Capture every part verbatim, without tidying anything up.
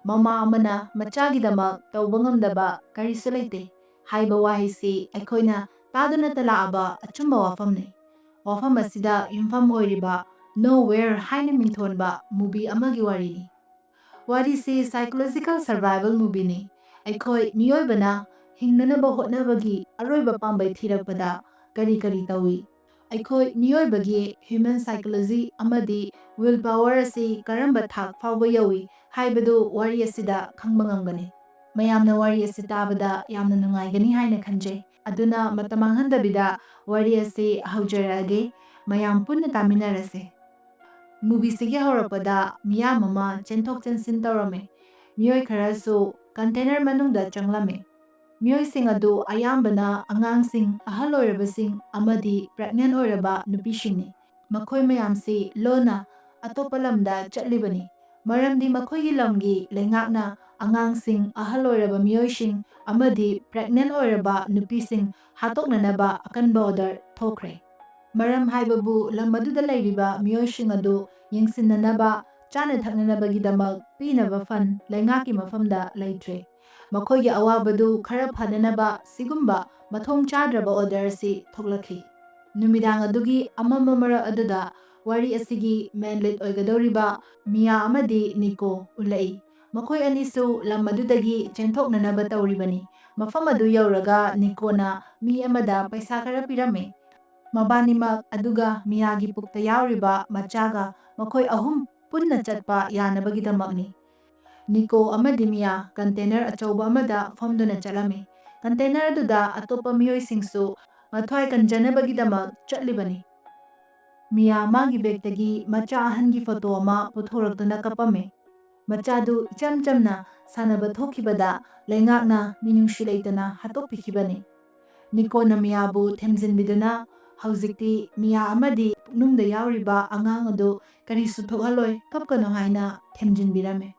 ꯃꯃꯥ ꯑꯃꯅ ꯃꯆꯥꯒꯤꯗꯃꯛ ꯇꯧꯕ ꯉꯝꯗꯕ ꯀꯔꯤꯁꯨ ꯂꯩꯇꯦ ꯍꯥꯏꯕ ꯋꯥꯍꯩꯁꯤ ꯑꯩꯈꯣꯏꯅ ꯇꯥꯗꯨꯅꯇ ꯂꯥꯛꯂꯕ ꯑꯆꯨꯝꯕ ꯋꯥꯐꯝꯅꯤ꯫ ꯋꯥꯐꯝ ꯑꯁꯤꯗ ꯌꯨꯝꯐꯝ ꯑꯣꯏꯔꯤꯕ Nowhere ꯍꯥꯏꯅ ꯃꯤꯡꯊꯣꯟꯕ movie ꯑꯃꯒꯤ ꯋꯥꯔꯤꯅꯤ꯫ ꯋꯥꯔꯤꯁꯤ psychological survival movieꯅꯤ꯫ ꯑꯩꯈꯣꯏ ꯃꯤꯑꯣꯏꯕꯅ ꯍꯤꯡꯅꯅꯕ ꯍꯣꯠꯅꯕꯒꯤ ꯑꯔꯣꯏꯕ ꯄꯥꯝꯕꯩ ꯊꯤꯔꯛꯄꯗ ꯀꯔꯤ ꯀꯔꯤ ꯇꯧꯏ? ꯑꯩꯈꯣꯏ ꯃꯤꯑꯣꯏꯕꯒꯤ human psychology ꯑꯃꯗꯤ will power ꯑꯁꯤ ꯀꯔꯝꯕ ꯊꯥꯛ ꯐꯥꯎꯕ ꯌꯧꯏ ꯍꯥꯏꯕꯗꯨ ꯋꯥꯔꯤ ꯑꯁꯤꯗ ꯈꯪꯕ ꯉꯝꯒꯅꯤ꯫ ꯃꯌꯥꯝꯅ ꯋꯥꯔꯤ ꯑꯁꯤ ꯇꯥꯕꯗ ꯌꯥꯝꯅ ꯅꯨꯡꯉꯥꯏꯒꯅꯤ ꯍꯥꯏꯅ ꯈꯟꯖꯩ꯫ ꯑꯗꯨꯅ ꯃꯇꯝ ꯃꯥꯡꯍꯟꯗꯕꯤꯗ ꯋꯥꯔꯤ ꯑꯁꯤ ꯍꯧꯖꯔꯛꯑꯒꯦ꯫ ꯃꯌꯥꯝ ꯄꯨꯟꯅ ꯇꯥꯃꯤꯟꯅꯔꯁꯦ꯫ Movieꯁꯤꯒꯤ ꯍꯧꯔꯛꯄꯗ ꯃꯤꯌꯥꯝ ꯑꯃ ꯆꯦꯟꯊꯣꯛ ꯆꯦꯟꯁꯤꯟ ꯇꯧꯔꯝꯃꯤ꯫ ꯃꯤꯑꯣꯏ ꯈꯔꯁꯨ container ꯃꯅꯨꯡꯗ ꯆꯪꯂꯝꯃꯤ꯫ ꯃꯤꯑꯣꯏꯁꯤꯡ ꯑꯗꯨ ꯑꯌꯥꯝꯕꯅ ꯑꯉꯥꯡꯁꯤꯡ, ꯑꯍꯜ ꯑꯣꯏꯔꯕꯁꯤꯡ ꯑꯃꯗꯤ pregnant ꯑꯣꯏꯔꯕ ꯅꯨꯄꯤꯁꯤꯡꯅꯤ꯫ ꯃꯈꯣꯏ ꯃꯌꯥꯝꯁꯤ ꯂꯣꯟꯅ ꯑꯇꯣꯞꯄ ꯂꯝꯗ ꯆꯠꯂꯤꯕꯅꯤ, ꯃꯔꯝꯗꯤ ꯃꯈꯣꯏꯒꯤ ꯂꯝꯒꯤ ꯂꯩꯉꯥꯛꯅ ꯑꯉꯥꯡꯁꯤꯡ, ꯑꯍꯜ ꯑꯣꯏꯔꯕ ꯃꯤꯑꯣꯏꯁꯤꯡ ꯑꯃꯗꯤ pregnant ꯑꯣꯏꯔꯕ ꯅꯨꯄꯤꯁꯤꯡ ꯍꯥꯠꯇꯣꯛꯅꯅꯕ ꯑꯀꯟꯕ order ꯊꯣꯛꯈ꯭ꯔꯦ꯫ ꯃꯔꯝ ꯍꯥꯏꯕꯕꯨ ꯂꯝ ꯑꯗꯨꯗ ꯂꯩꯔꯤꯕ ꯃꯤꯑꯣꯏꯁꯤꯡ ꯑꯗꯨ ꯌꯦꯡꯁꯤꯟꯅꯅꯕ, ꯆꯥꯅ ꯊꯛꯅꯅꯕꯒꯤꯗꯃꯛ ꯄꯤꯅꯕ fund ꯂꯩꯉꯥꯛꯀꯤ ꯃꯐꯝꯗ ꯂꯩꯇ꯭ꯔꯦ꯫ ꯃꯈꯣꯏꯒꯤ ꯑꯋꯥꯕꯗꯨ ꯈꯔ ꯐꯅꯅꯕ ꯁꯤꯒꯨꯝꯕ ꯃꯊꯣꯡ ꯆꯥꯗ꯭ꯔꯕ order ꯑꯁꯤ ꯊꯣꯛꯂꯛꯈꯤ꯫ ꯅꯨꯃꯤꯗꯥꯡ ꯑꯗꯨꯒꯤ ꯑꯃꯝꯕ ꯃꯔꯛ ꯑꯗꯨꯗ ꯋꯥꯔꯤ ꯑꯁꯤꯒꯤ main lead ꯑꯣꯏꯒꯗꯧꯔꯤꯕ ꯃꯤꯌꯥ ꯑꯃꯗꯤ ꯅꯤꯀꯣ ꯎꯠꯂꯛꯏ꯫ ꯃꯈꯣꯏ ꯑꯅꯤꯁꯨ ꯂꯝ ꯑꯗꯨꯗꯒꯤ ꯆꯦꯟꯊꯣꯛꯅꯅꯕ ꯇꯧꯔꯤꯕꯅꯤ꯫ ꯃꯐꯝ ꯑꯗꯨ ꯌꯧꯔꯒ ꯅꯤꯀꯣꯅ ꯃꯤ ꯑꯃꯗ ꯄꯩꯁꯥ ꯈꯔ ꯄꯤꯔꯝꯃꯤ꯫ ꯃꯕꯥꯅꯤꯃꯛ ꯑꯗꯨꯒ ꯃꯤꯌꯥꯒꯤ ꯄꯨꯛꯇ ꯌꯥꯎꯔꯤꯕ ꯃꯆꯥꯒ ꯃꯈꯣꯏ ꯑꯍꯨꯝ ꯄꯨꯟꯅ ꯆꯠꯄ ꯌꯥꯅꯕꯒꯤꯗꯃꯛꯅꯤ꯫ ꯅꯤꯀꯣ ꯑꯃꯗꯤ ꯃꯤꯌꯥ container ꯑꯆꯧꯕ ꯑꯃꯗ ꯐꯝꯗꯨꯅ ꯆꯠꯂꯝꯃꯤ꯫ Container ꯑꯗꯨꯗ ꯑꯇꯣꯞꯄ ꯃꯤꯑꯣꯏꯁꯤꯡꯁꯨ ꯃꯊ꯭ꯋꯥꯏ ꯀꯟꯖꯅꯕꯒꯤꯗꯃꯛ ꯆꯠꯂꯤꯕꯅꯤ꯫ ꯃꯤꯌꯥ ꯃꯥꯒꯤ bagꯇꯒꯤ ꯃꯆꯥ ꯑꯍꯟꯒꯤ photo ꯑꯃ ꯄꯨꯊꯣꯔꯛꯇꯨꯅ ꯀꯞꯄꯝꯃꯤ꯫ ꯃꯆꯥꯗꯨ ꯏꯆꯝ ꯆꯝꯅ ꯁꯥꯟꯅꯕ ꯊꯣꯛꯈꯤꯕꯗ ꯂꯩꯉꯥꯛꯅ ꯃꯤꯅꯨꯡꯁꯤ ꯂꯩꯇꯅ ꯍꯥꯠꯇꯣꯛꯄꯤꯈꯤꯕꯅꯤ꯫ ꯅꯤꯀꯣꯅ ꯃꯤꯌꯥꯕꯨ ꯊꯦꯝꯖꯤꯟꯕꯤꯗꯨꯅ, "ꯍꯧꯖꯤꯛꯇꯤ ꯃꯤꯌꯥ ꯑꯃꯗꯤ ꯄꯨꯛꯅꯨꯡꯗ ꯌꯥꯎꯔꯤꯕ ꯑꯉꯥꯡ ꯑꯗꯨ ꯀꯔꯤꯁꯨ ꯊꯣꯛꯍꯜꯂꯣꯏ, ꯀꯞꯀꯅꯨ" ꯍꯥꯏꯅ ꯊꯦꯝꯖꯤꯟꯕꯤꯔꯝꯃꯤ꯫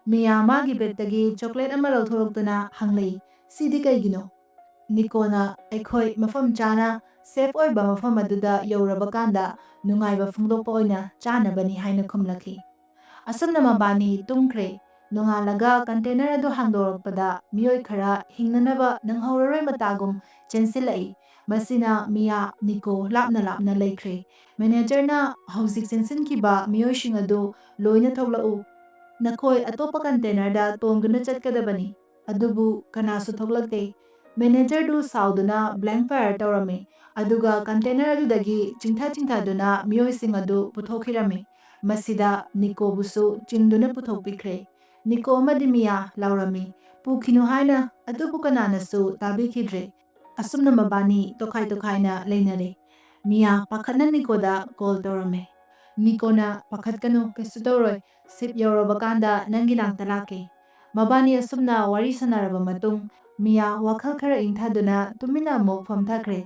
ꯃꯤꯌꯥ ꯃꯥꯒꯤ bagꯇꯒꯤ chocolate ꯑꯃ ꯂꯧꯊꯣꯔꯛꯇꯨꯅ ꯍꯪꯂꯛꯏ, "ꯁꯤꯗꯤ ꯀꯩꯒꯤꯅꯣ?" ꯅꯤꯀꯣꯅ, "ꯑꯩꯈꯣꯏ ꯃꯐꯝ ꯆꯥꯅ safe ꯑꯣꯏꯕ ꯃꯐꯝ ꯑꯗꯨꯗ ꯌꯧꯔꯕ ꯀꯥꯟꯗ ꯅꯨꯡꯉꯥꯏꯕ ꯐꯣꯡꯗꯣꯛꯄ ꯑꯣꯏꯅ ꯆꯥꯅꯕꯅꯤ" ꯍꯥꯏꯅ ꯈꯨꯝꯂꯛꯈꯤ꯫ ꯑꯁꯨꯝꯅ ꯃꯕꯥꯅꯤ ꯇꯨꯝꯈ꯭ꯔꯦ꯫ ꯅꯣꯡꯉꯥꯜꯂꯒ ꯀꯟꯇꯦꯅꯔ ꯑꯗꯨ ꯍꯥꯡꯗꯣꯔꯛꯄꯗ ꯃꯤꯑꯣꯏ ꯈꯔ ꯍꯤꯡꯅꯅꯕ ꯅꯪꯍꯧꯔꯔꯣꯏ ꯃꯇꯥꯒꯨꯝ ꯆꯦꯟꯁꯤꯜꯂꯛꯏ꯫ ꯃꯁꯤꯅ ꯃꯤꯌꯥ, ꯅꯤꯀꯣ ꯂꯥꯞꯅ ꯂꯥꯞꯅ ꯂꯩꯈ꯭ꯔꯦ꯫ ꯃꯦꯅꯦꯖꯔꯅ ꯍꯧꯖꯤꯛ ꯆꯦꯟꯁꯤꯟꯈꯤꯕ ꯃꯤꯑꯣꯏꯁꯤꯡ ꯑꯗꯨ ꯂꯣꯏꯅ ꯊꯣꯛꯂꯛꯎ꯫ ꯅꯈꯣꯏ ꯑꯇꯣꯞꯄ ꯀꯟꯇꯦꯅꯔꯗ ꯇꯣꯡꯗꯨꯅ ꯆꯠꯀꯗꯕꯅꯤ꯫ ꯑꯗꯨꯕꯨ ꯀꯅꯥꯁꯨ ꯊꯣꯛꯂꯛꯇꯦ꯫ ꯃꯦꯅꯦꯖꯔꯗꯨ ꯁꯥꯎꯗꯨꯅ ꯕ꯭ꯂꯦꯡ ꯐꯥꯌꯔ ꯇꯧꯔꯝꯃꯤ, ꯑꯗꯨꯒ ꯀꯟꯇꯦꯅꯔ ꯑꯗꯨꯗꯒꯤ ꯆꯤꯡꯊ ꯆꯤꯡꯊꯗꯨꯅ ꯃꯤꯑꯣꯏꯁꯤꯡ ꯑꯗꯨ ꯄꯨꯊꯣꯛꯈꯤꯔꯝꯃꯤ꯫ ꯃꯁꯤꯗ ꯅꯤꯀꯣꯕꯨꯁꯨ ꯆꯤꯡꯗꯨꯅ ꯄꯨꯊꯣꯛꯄꯤꯈ꯭ꯔꯦ꯫ "ꯅꯤꯀꯣ ꯑꯃꯗꯤ ꯃꯤꯌꯥ!" ꯂꯥꯎꯔꯝꯃꯤ꯫ "ꯄꯨꯈꯤꯅꯨ" ꯍꯥꯏꯅ, ꯑꯗꯨꯕꯨ ꯀꯅꯥꯅꯁꯨ ꯇꯥꯕꯤꯈꯤꯗ꯭ꯔꯦ꯫ ꯑꯁꯨꯝꯅ ꯃꯕꯥꯅꯤ ꯇꯣꯈꯥꯏ ꯇꯣꯈꯥꯏꯅ ꯂꯩꯅꯔꯦ꯫ ꯃꯤꯌꯥ ꯄꯥꯈꯠꯅ ꯅꯤꯀꯣꯗ ꯀꯣꯜ ꯇꯧꯔꯝꯃꯦ꯫ ꯅꯤꯀꯣꯅ, "ꯄꯥꯈꯠꯀꯅꯨ, ꯀꯩꯁꯨ ꯇꯧꯔꯣꯏ꯫ ꯁꯤꯞ ꯌꯧꯔꯕ ꯀꯥꯟꯗ ꯅꯪꯒꯤ ꯅꯥꯛꯇ ꯂꯥꯛꯀꯦ"꯫ ꯃꯕꯥꯅꯤ ꯑꯁꯨꯝꯅ ꯋꯥꯔꯤ ꯁꯥꯟꯅꯔꯕ ꯃꯇꯨꯡ, ꯃꯤꯌꯥ ꯋꯥꯈꯜ ꯈꯔ ꯏꯪꯊꯗꯨꯅ ꯇꯨꯃꯤꯟꯅ ꯑꯃꯨꯛ ꯐꯝꯊꯈ꯭ꯔꯦ꯫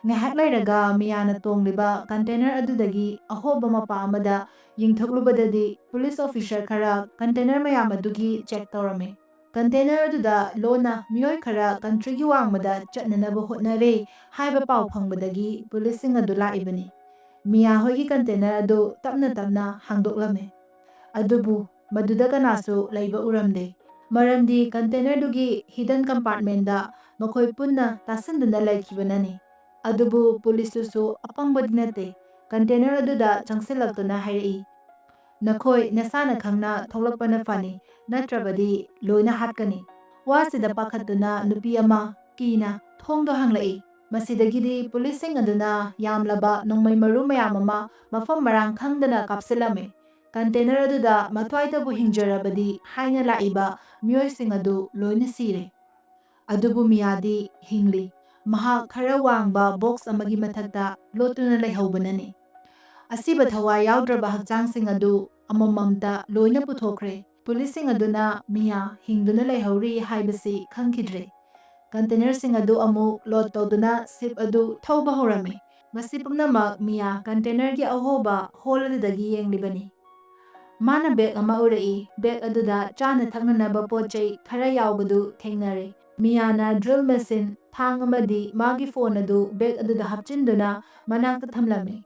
ꯉꯥꯏꯍꯥꯛ ꯂꯩꯔꯒ ꯃꯤꯌꯥꯅ ꯇꯣꯡꯂꯤꯕ ꯀꯟꯇꯦꯅꯔ ꯑꯗꯨꯗꯒꯤ ꯑꯍꯣꯕ ꯃꯄꯥ ꯑꯃꯗ ꯌꯦꯡꯊꯣꯛꯂꯨꯕꯗꯗꯤ, ꯄꯨꯂꯤꯁ ꯑꯣꯐꯤꯁꯔ ꯈꯔ ꯀꯟꯇꯦꯅꯔ ꯃꯌꯥꯝ ꯑꯗꯨꯒꯤ ꯆꯦꯛ ꯇꯧꯔꯝꯃꯤ꯫ ꯀꯟꯇꯦꯅꯔ ꯑꯗꯨꯗ ꯂꯣꯟꯅ ꯃꯤꯑꯣꯏ ꯈꯔ ꯀꯟꯇ꯭ꯔꯤꯒꯤ ꯋꯥꯡꯃꯗ ꯆꯠꯅꯅꯕ ꯍꯣꯠꯅꯔꯦ ꯍꯥꯏꯕ ꯄꯥꯎ ꯐꯪꯕꯗꯒꯤ ꯄꯨꯂꯤꯁꯁꯤꯡ ꯑꯗꯨ ꯂꯥꯛꯏꯕꯅꯤ꯫ ꯃꯤꯌꯥ ꯍꯣꯏꯒꯤ ꯀꯟꯇꯦꯅꯔ ꯑꯗꯨ ꯇꯞꯅ ꯇꯞꯅ ꯍꯥꯡꯗꯣꯛꯂꯝꯃꯤ꯫ ꯑꯗꯨꯕꯨ ꯃꯗꯨꯗ ꯀꯅꯥꯁꯨ ꯂꯩꯕ ꯎꯔꯝꯗꯦ, ꯃꯔꯝꯗꯤ ꯀꯟꯇꯦꯅꯔꯗꯨꯒꯤ ꯍꯤꯗꯟ ꯀꯝꯄꯥꯔꯠꯃꯦꯟꯗ ꯃꯈꯣꯏ ꯄꯨꯟꯅ ꯇꯥꯁꯤꯟꯗꯨꯅ ꯂꯩꯈꯤꯕꯅꯅꯤ꯫ ꯑꯗꯨꯕꯨ ꯄꯨꯂꯤꯁꯇꯨꯁꯨ ꯑꯄꯪꯕꯗꯤ ꯅꯠꯇꯦ꯫ ꯀꯟꯇꯦꯅꯔ ꯑꯗꯨꯗ ꯆꯪꯁꯤꯜꯂꯛꯇꯨꯅ ꯍꯥꯏꯔꯛꯏ, "ꯅꯈꯣꯏ ꯅꯁꯥꯅ ꯈꯪꯅ ꯊꯣꯛꯂꯛꯄꯅ ꯐꯅꯤ, ꯅꯠꯇ꯭ꯔꯕꯗꯤ ꯂꯣꯏꯅ ꯍꯥꯠꯀꯅꯤ"꯫ ꯋꯥꯁꯤꯗ ꯄꯥꯈꯠꯇꯨꯅ ꯅꯨꯄꯤ ꯑꯃ ꯀꯤꯅ ꯊꯣꯡꯗꯣ ꯍꯥꯡꯂꯛꯏ꯫ ꯃꯁꯤꯗꯒꯤꯗꯤ ꯄꯨꯂꯤꯁꯁꯤꯡ ꯑꯗꯨꯅ ꯌꯥꯝꯂꯕ ꯅꯣꯡꯃꯩ ꯃꯔꯨ ꯃꯌꯥꯝ ꯑꯃ ꯃꯐꯝ ꯃꯔꯥꯡ ꯈꯪꯗꯅ ꯀꯥꯞꯁꯤꯜꯂꯝꯃꯤ꯫ ꯀꯟꯇꯦꯅꯔ ꯑꯗꯨꯗ ꯃꯊ꯭ꯋꯥꯏꯗꯕꯨ ꯍꯤꯡꯖꯔꯕꯗꯤ ꯍꯥꯏꯅ ꯂꯥꯛꯏꯕ ꯃꯤꯑꯣꯏꯁꯤꯡ ꯑꯗꯨ ꯂꯣꯏꯅ ꯁꯤꯔꯦ꯫ ꯑꯗꯨꯕꯨ ꯃꯤꯌꯥꯗꯤ ꯍꯤꯡꯂꯤ꯫ ꯃꯍꯥꯛ ꯈꯔ ꯋꯥꯡꯕ ꯕꯣꯛꯁ ꯑꯃꯒꯤ ꯃꯊꯛꯇ ꯂꯣꯠꯇꯨꯅ ꯂꯩꯍꯧꯕꯅꯅꯤ꯫ ꯑꯁꯤꯕ ꯊꯋꯥꯏ ꯌꯥꯎꯗ꯭ꯔꯕ ꯍꯛꯆꯥꯡꯁꯤꯡ ꯑꯗꯨ ꯑꯃꯃꯝꯇ ꯂꯣꯏꯅ ꯄꯨꯊꯣꯛꯈ꯭ꯔꯦ꯫ ꯄꯨꯂꯤꯁꯁꯤꯡ ꯑꯗꯨꯅ ꯃꯤꯌꯥ ꯍꯤꯡꯗꯨꯅ ꯂꯩꯍꯧꯔꯤ ꯍꯥꯏꯕꯁꯤ ꯈꯪꯈꯤꯗ꯭ꯔꯦ꯫ ꯀꯟꯇꯦꯅꯔꯁꯤꯡ ꯑꯗꯨ ꯑꯃꯨꯛ ꯂꯣꯗ ꯇꯧꯗꯨꯅ ꯁꯤꯞ ꯑꯗꯨ ꯊꯧꯕ ꯍꯧꯔꯝꯃꯤ꯫ ꯃꯁꯤ ꯄꯨꯝꯅꯃꯛ ꯃꯤꯌꯥ ꯀꯟꯇꯦꯅꯔꯒꯤ ꯑꯍꯣꯕ ꯍꯣꯜ ꯑꯗꯨꯗꯒꯤ ꯌꯦꯡꯂꯤꯕꯅꯤ꯫ ꯃꯥꯅ ꯕꯦꯒ ꯑꯃ ꯎꯔꯛꯏ꯫ ꯕꯦꯒ ꯑꯗꯨꯗ ꯆꯥꯅ ꯊꯛꯅꯅꯕ ꯄꯣꯠ ꯆꯩ ꯈꯔ ꯌꯥꯎꯕꯗꯨ ꯊꯦꯡꯅꯔꯦ꯫ ꯃꯤꯌꯥꯅ ꯗ꯭ꯔꯤꯜ ꯃꯦꯁꯤꯟ, ꯊꯥꯡ ꯑꯃꯗꯤ ꯃꯥꯒꯤ ꯐꯣꯟ ꯑꯗꯨ ꯕꯦꯒ ꯑꯗꯨꯗ ꯍꯥꯞꯆꯤꯟꯗꯨꯅ ꯃꯅꯥꯛꯇ ꯊꯝꯂꯝꯃꯤ꯫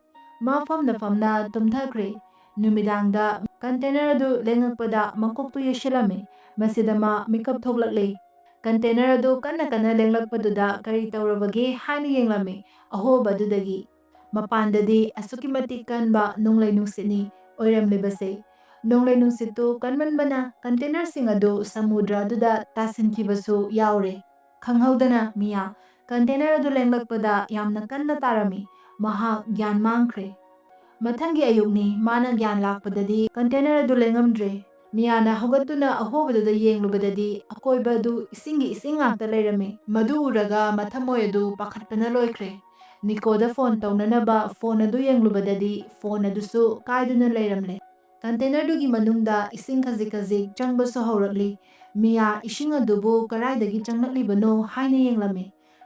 ꯃꯥ ꯐꯝꯅ ꯐꯝꯅ ꯇꯨꯝꯊꯈ꯭ꯔꯦ꯫ ꯅꯨꯃꯤꯗꯥꯡꯗ ꯀꯟꯇꯦꯅꯔ ꯑꯗꯨ ꯂꯦꯡꯉꯛꯄꯗ ꯃꯀꯣꯛꯇꯨ ꯌꯩꯁꯤꯜꯂꯝꯃꯤ꯫ ꯃꯁꯤꯗ ꯃꯥ ꯃꯤꯀꯞ ꯊꯣꯛꯂꯛꯂꯤ꯫ ꯀꯟꯇꯦꯅꯔ ꯑꯗꯨ ꯀꯟꯅ ꯀꯟꯅ ꯂꯦꯡꯂꯛꯄꯗꯨꯗ ꯀꯔꯤ ꯇꯧꯔꯕꯒꯦ ꯍꯥꯏꯅ ꯌꯦꯡꯂꯝꯃꯤ꯫ ꯑꯍꯣꯕ ꯑꯗꯨꯗꯒꯤ ꯃꯄꯥꯟꯗꯗꯤ ꯑꯁꯨꯛꯀꯤ ꯃꯇꯤꯛ ꯀꯟꯕ ꯅꯣꯡꯂꯩ ꯅꯨꯡꯁꯤꯠꯅꯤ ꯑꯣꯏꯔꯝꯂꯤꯕꯁꯦ꯫ ꯅꯣꯡꯂꯩ ꯅꯨꯡꯁꯤꯠꯇꯨ ꯀꯟꯃꯟꯕꯅ ꯀꯟꯇꯦꯅꯔꯁꯤꯡ ꯑꯗꯨ ꯁꯃꯨꯗ꯭ꯔ ꯑꯗꯨꯗ ꯇꯥꯁꯤꯟꯈꯤꯕꯁꯨ ꯌꯥꯎꯔꯦ꯫ ꯈꯪꯍꯧꯗꯅ ꯃꯤꯌꯥ ꯀꯟꯇꯦꯅꯔ ꯑꯗꯨ ꯂꯦꯡꯂꯛꯄꯗ ꯌꯥꯝꯅ ꯀꯟꯅ ꯇꯥꯔꯝꯃꯤ꯫ ꯃꯍꯥꯛ ꯒ꯭ꯌꯥꯟ ꯃꯥꯡꯈ꯭ꯔꯦ꯫ ꯃꯊꯪꯒꯤ ꯑꯌꯨꯛꯅꯤ ꯃꯥꯅ ꯒ꯭ꯌꯥꯟ ꯂꯥꯛꯄꯗꯗꯤ ꯀꯟꯇꯦꯅꯔ ꯑꯗꯨ ꯂꯦꯡꯉꯝꯗ꯭ꯔꯦ꯫ ꯃꯤꯌꯥꯅ ꯍꯧꯒꯠꯇꯨꯅ ꯑꯍꯣꯕꯗꯨꯗ ꯌꯦꯡꯂꯨꯕꯗꯗꯤ ꯑꯀꯣꯏꯕ ꯑꯗꯨ ꯏꯁꯤꯡꯒꯤ ꯏꯁꯤꯡ ꯉꯥꯛꯇ ꯂꯩꯔꯝꯃꯤ꯫ ꯃꯗꯨ ꯎꯔꯒ ꯃꯊꯃꯣꯏ ꯑꯗꯨ ꯄꯥꯈꯠꯄꯅ ꯂꯣꯏꯈ꯭ꯔꯦ꯫ ꯅꯤꯀꯣꯗ ꯐꯣꯟ ꯇꯧꯅꯅꯕ ꯐꯣꯟ ꯑꯗꯨ ꯌꯦꯡꯂꯨꯕꯗꯗꯤ ꯐꯣꯟ ꯑꯗꯨꯁꯨ ꯀꯥꯏꯗꯨꯅ ꯂꯩꯔꯝꯂꯦ꯫ ꯀꯟꯇꯦꯅꯔꯗꯨꯒꯤ ꯃꯅꯨꯡꯗ ꯏꯁꯤꯡ ꯈꯖꯤꯛ ꯈꯖꯤꯛ ꯆꯪꯕꯁꯨ ꯍꯧꯔꯛꯂꯤ꯫ ꯃꯤꯌꯥ ꯏꯁꯤꯡ ꯑꯗꯨꯕꯨ ꯀꯗꯥꯏꯗꯒꯤ ꯆꯪꯂꯛꯂꯤꯕꯅꯣ ꯍꯥꯏꯅ ꯌꯦꯡꯂꯝꯃꯤ꯫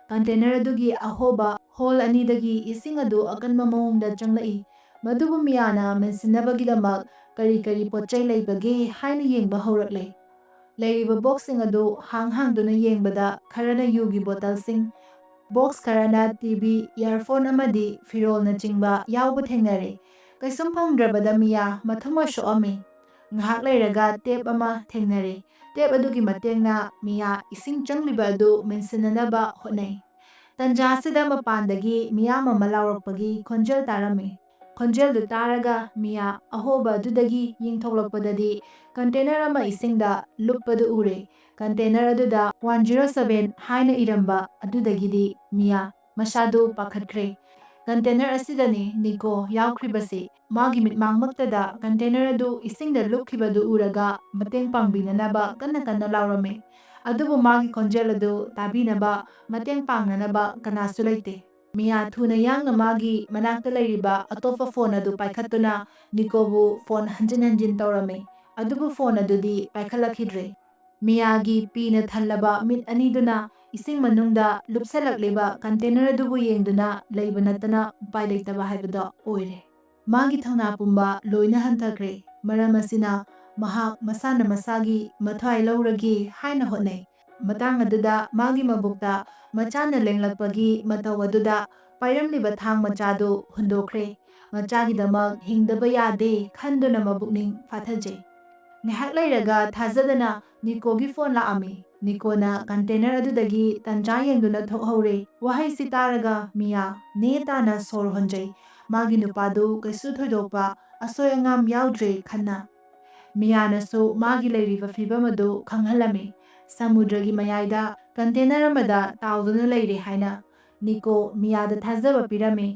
ꯀꯟꯇꯦꯅꯔ ꯑꯗꯨꯒꯤ ꯑꯍꯣꯕ ꯍꯣꯜ ꯑꯅꯤꯗꯒꯤ ꯏꯁꯤꯡ ꯑꯗꯨ ꯑꯀꯟꯕ ꯃꯑꯣꯡꯗ ꯆꯪꯂꯛꯏ꯫ ꯃꯗꯨꯕꯨ ꯃꯤꯌꯥꯅ ꯃꯦꯟꯁꯤꯟꯅꯕꯒꯤꯗꯃꯛ ꯀꯔꯤ ꯀꯔꯤ ꯄꯣꯠ ꯆꯩ ꯂꯩꯕꯒꯦ ꯍꯥꯏꯅ ꯌꯦꯡꯕ ꯍꯧꯔꯛꯂꯦ꯫ ꯂꯩꯔꯤꯕ ꯕꯣꯛꯁꯁꯤꯡ ꯑꯗꯨ ꯍꯥꯡ ꯍꯥꯡꯗꯨꯅ ꯌꯦꯡꯕꯗ ꯈꯔꯅ ꯌꯨꯒꯤ ꯕꯣꯇꯜꯁꯤꯡ, ꯕꯣꯛꯁ ꯈꯔꯅ ꯇꯤ ꯚꯤ, ꯏꯌꯥꯔꯐꯣꯟ ꯑꯃꯗꯤ ꯐꯤꯔꯣꯜꯅꯆꯤꯡꯕ ꯌꯥꯎꯕ ꯊꯦꯡꯅꯔꯦ꯫ ꯀꯩꯁꯨꯝ ꯐꯪꯗ꯭ꯔꯕꯗ ꯃꯤꯌꯥ ꯃꯊꯃꯣꯏ ꯁꯣꯛꯑꯝꯃꯤ꯫ ꯉꯥꯏꯍꯥꯛ ꯂꯩꯔꯒ ꯇꯦꯞ ꯑꯃ ꯊꯦꯡꯅꯔꯦ꯫ ꯇꯦꯞ ꯑꯗꯨꯒꯤ ꯃꯇꯦꯡꯅ ꯃꯤꯌꯥ ꯏꯁꯤꯡ ꯆꯪꯂꯤꯕ ꯑꯗꯨ ꯃꯦꯟꯁꯤꯟꯅꯅꯕ ꯍꯣꯠꯅꯩ꯫ ꯇꯟꯖꯥ ꯑꯁꯤꯗ ꯃꯄꯥꯟꯗꯒꯤ ꯃꯤꯌꯥꯝ ꯑꯃ ꯂꯥꯎꯔꯛꯄꯒꯤ ꯈꯣꯟꯖꯦꯜ ꯇꯥꯔꯝꯃꯤ꯫ ꯈꯣꯟꯖꯦꯜꯗꯨ ꯇꯥꯔꯒ ꯃꯤꯌꯥ ꯑꯍꯣꯕ ꯑꯗꯨꯗꯒꯤ ꯌꯦꯡꯊꯣꯛꯂꯛꯄꯗꯗꯤ ꯀꯟꯇꯦꯅꯔ ꯑꯃ ꯏꯁꯤꯡꯗ ꯂꯨꯞꯄꯗꯨ ꯎꯔꯦ꯫ ꯀꯟꯇꯦꯅꯔ ꯑꯗꯨꯗ ꯋꯥꯟ ꯖꯤꯔꯣ ꯁꯚꯦꯟ ꯍꯥꯏꯅ ꯏꯔꯝꯕ ꯑꯗꯨꯗꯒꯤꯗꯤ ꯃꯤꯌꯥ ꯃꯁꯥꯗꯨ ꯄꯥꯈꯠꯈ꯭ꯔꯦ꯫ ꯀꯟꯇꯦꯅꯔ ꯑꯁꯤꯗꯅꯤ ꯅꯤꯀꯣ ꯌꯥꯎꯈ꯭ꯔꯤꯕꯁꯤ꯫ ꯃꯥꯒꯤ ꯃꯤꯠꯃꯥꯡꯃꯛꯇꯗ ꯀꯟꯇꯦꯅꯔ ꯑꯗꯨ ꯏꯁꯤꯡꯗ ꯂꯨꯞꯈꯤꯕꯗꯨ ꯎꯔꯒ ꯃꯇꯦꯡ ꯄꯥꯡꯕꯤꯅꯅꯕ ꯀꯟꯅ ꯀꯟꯅ ꯂꯥꯎꯔꯝꯃꯤ꯫ ꯑꯗꯨꯕꯨ ꯃꯥꯒꯤ ꯈꯣꯟꯖꯦꯜ ꯑꯗꯨ ꯇꯥꯕꯤꯅꯕ, ꯃꯇꯦꯡ ꯄꯥꯡꯅꯅꯕ ꯀꯅꯥꯁꯨ ꯂꯩꯇꯦ꯫ ꯃꯤꯌꯥ ꯊꯨꯅ ꯌꯥꯡꯅ ꯃꯥꯒꯤ ꯃꯅꯥꯛꯇ ꯂꯩꯔꯤꯕ ꯑꯇꯣꯞꯄ ꯐꯣꯟ ꯑꯗꯨ ꯄꯥꯏꯈꯠꯇꯨꯅ ꯅꯤꯀꯣꯕꯨ ꯐꯣꯟ ꯍꯟꯖꯤꯟ ꯍꯟꯖꯤꯟ ꯇꯧꯔꯝꯃꯤ꯫ ꯑꯗꯨꯕꯨ ꯐꯣꯟ ꯑꯗꯨꯗꯤ ꯄꯥꯏꯈꯠꯂꯛꯈꯤꯗ꯭ꯔꯦ꯫ ꯃꯤꯌꯥꯒꯤ ꯄꯤꯅ ꯊꯜꯂꯕ ꯃꯤꯠ ꯑꯅꯤꯗꯨꯅ ꯏꯁꯤꯡ ꯃꯅꯨꯡꯗ ꯂꯨꯞꯁꯜꯂꯛꯂꯤꯕ ꯀꯟꯇꯦꯅꯔ ꯑꯗꯨꯕꯨ ꯌꯦꯡꯗꯨꯅ ꯂꯩꯕ ꯅꯠꯇꯅ ꯎꯄꯥꯏ ꯂꯩꯇꯕ ꯍꯥꯏꯕꯗꯣ ꯑꯣꯏꯔꯦ꯫ ꯃꯥꯒꯤ ꯊꯧꯅꯥ ꯄꯨꯝꯕ ꯂꯣꯏꯅ ꯍꯟꯊꯈ꯭ꯔꯦ꯫ ꯃꯔꯝ ꯑꯁꯤꯅ ꯃꯍꯥꯛ ꯃꯁꯥꯅ ꯃꯁꯥꯒꯤ ꯃꯊ꯭ꯋꯥꯏ ꯂꯧꯔꯒꯦ ꯍꯥꯏꯅ ꯍꯣꯠꯅꯩ꯫ ꯃꯇꯥꯡ ꯑꯗꯨꯗ ꯃꯥꯒꯤ ꯃꯕꯨꯛꯇ ꯃꯆꯥꯅ ꯂꯦꯡꯂꯛꯄꯒꯤ ꯃꯇꯧ ꯑꯗꯨꯗ ꯄꯥꯏꯔꯝꯂꯤꯕ ꯊꯥꯡ ꯃꯆꯥꯗꯨ ꯍꯨꯟꯗꯣꯛꯈ꯭ꯔꯦ꯫ ꯃꯆꯥꯒꯤꯗꯃꯛ ꯍꯤꯡꯗꯕ ꯌꯥꯗꯦ ꯈꯟꯗꯨꯅ ꯃꯕꯨꯛꯅꯤꯡ ꯐꯥꯊꯖꯩ꯫ ꯉꯥꯏꯍꯥꯛ ꯂꯩꯔꯒ ꯊꯥꯖꯗꯅ ꯅꯤꯀꯣꯒꯤ ꯐꯣꯟ ꯂꯥꯛꯑꯝꯃꯤ꯫ ꯅꯤꯀꯣꯅ ꯀꯟꯇꯦꯅꯔ ꯑꯗꯨꯗꯒꯤ ꯇꯟꯖꯥ ꯌꯦꯡꯗꯨꯅ ꯊꯣꯛꯍꯧꯔꯦ꯫ ꯋꯥꯍꯩꯁꯤ ꯇꯥꯔꯒ ꯃꯤꯌꯥ ꯅꯦ ꯇꯥꯅ ꯁꯣꯔ ꯍꯣꯟꯖꯩ꯫ ꯃꯥꯒꯤ ꯅꯨꯄꯥꯗꯨ ꯀꯩꯁꯨ ꯊꯣꯏꯗꯣꯛꯄ ꯑꯁꯣꯏ ꯑꯉꯥꯝ ꯌꯥꯎꯗ꯭ꯔꯦ ꯈꯟꯅ꯫ ꯃꯤꯌꯥꯅꯁꯨ ꯃꯥꯒꯤ ꯂꯩꯔꯤꯕ ꯐꯤꯕꯝ ꯑꯗꯨ ꯈꯪꯍꯜꯂꯝꯃꯤ꯫ ꯁꯃꯨꯗ꯭ꯔꯒꯤ ꯃꯌꯥꯏꯗ ꯀꯟꯇꯦꯅꯔ ꯑꯃꯗ ꯇꯥꯎꯗꯨꯅ ꯂꯩꯔꯦ ꯍꯥꯏꯅ꯫ ꯅꯤꯀꯣ ꯃꯤꯌꯥꯗ ꯊꯥꯖꯕ ꯄꯤꯔꯝꯃꯤ꯫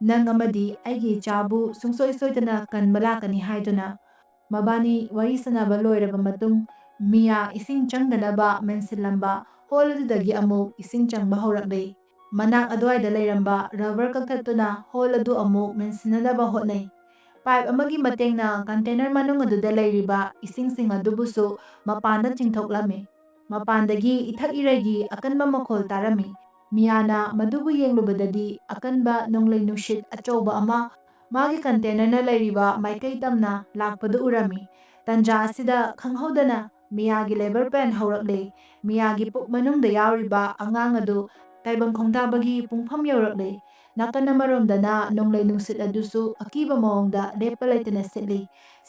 "ꯅꯪ ꯑꯃꯗꯤ ꯑꯩꯒꯤ ꯏꯆꯥꯕꯨ ꯁꯨꯡꯁꯣꯏ ꯁꯣꯏꯗꯅ ꯀꯟꯕ ꯂꯥꯛꯀꯅꯤ" ꯍꯥꯏꯗꯨꯅ꯫ ꯃꯕꯥꯅꯤ ꯋꯥꯔꯤ ꯁꯥꯟꯅꯕ ꯂꯣꯏꯔꯕ ꯃꯇꯨꯡ, ꯃꯤꯌꯥ ꯏꯁꯤꯡ ꯆꯪꯗꯅꯕ ꯃꯦꯟꯁꯤꯜꯂꯝꯕ ꯍꯣꯜ ꯑꯗꯨꯗꯒꯤ ꯑꯃꯨꯛ ꯏꯁꯤꯡ ꯆꯪꯕ ꯍꯧꯔꯛꯂꯦ꯫ ꯃꯅꯥꯛ ꯑꯗꯨꯋꯥꯏꯗ ꯂꯩꯔꯝꯕ ꯔꯕꯔ ꯀꯛꯊꯠꯇꯨꯅ ꯍꯣꯜ ꯑꯗꯨ ꯑꯃꯨꯛ ꯃꯦꯟꯁꯤꯟꯅꯅꯕ ꯍꯣꯠꯅꯩ꯫ ꯄꯥꯏꯞ ꯑꯃꯒꯤ ꯃꯇꯦꯡꯅ ꯀꯟꯇꯦꯅꯔ ꯃꯅꯨꯡ ꯑꯗꯨꯗ ꯂꯩꯔꯤꯕ ꯏꯁꯤꯡꯁꯤꯡ ꯑꯗꯨꯕꯨꯁꯨ ꯃꯄꯥꯟꯗ ꯆꯤꯡꯊꯣꯛꯂꯝꯃꯤ꯫ ꯃꯄꯥꯟꯗꯒꯤ ꯏꯊꯛ ꯏꯔꯩꯒꯤ ꯑꯀꯟꯕ ꯃꯈꯣꯜ ꯇꯥꯔꯝꯃꯤ꯫ ꯃꯤꯌꯥꯅ ꯃꯗꯨꯕꯨ ꯌꯦꯡꯂꯨꯕꯗꯗꯤ ꯑꯀꯟꯕ ꯅꯣꯡꯂꯩ ꯅꯨꯡꯁꯤꯠ ꯑꯆꯧꯕ ꯑꯃ ꯃꯥꯒꯤ ꯀꯟꯇꯦꯅꯔꯅ ꯂꯩꯔꯤꯕ ꯃꯥꯏꯀꯩ ꯇꯝꯅ ꯂꯥꯛꯄꯗꯨ ꯎꯔꯝꯃꯤ꯫ ꯇꯟꯖꯥ ꯑꯁꯤꯗ ꯈꯪꯍꯧꯗꯅ ꯃꯤꯌꯥꯒꯤ ꯂꯦꯕꯔ ꯄꯦꯟ ꯍꯧꯔꯛꯂꯦ꯫ ꯃꯤꯌꯥꯒꯤ ꯄꯨꯛ ꯃꯅꯨꯡꯗ ꯌꯥꯎꯔꯤꯕ ꯑꯉꯥꯡ ꯑꯗꯨ ꯇꯥꯏꯕꯪ ꯈꯣꯡꯗꯥꯕꯒꯤ ꯄꯨꯡꯐꯝ ꯌꯧꯔꯛꯂꯦ꯫ ꯅꯥꯀꯟ ꯑꯃꯔꯣꯝꯗꯅ ꯅꯣꯡꯂꯩ ꯅꯨꯡꯁꯤꯠ ꯑꯗꯨꯁꯨ ꯑꯀꯤꯕ ꯃꯑꯣꯡꯗ ꯂꯦꯞꯄ ꯂꯩꯇꯅ ꯁꯤꯠꯂꯤ꯫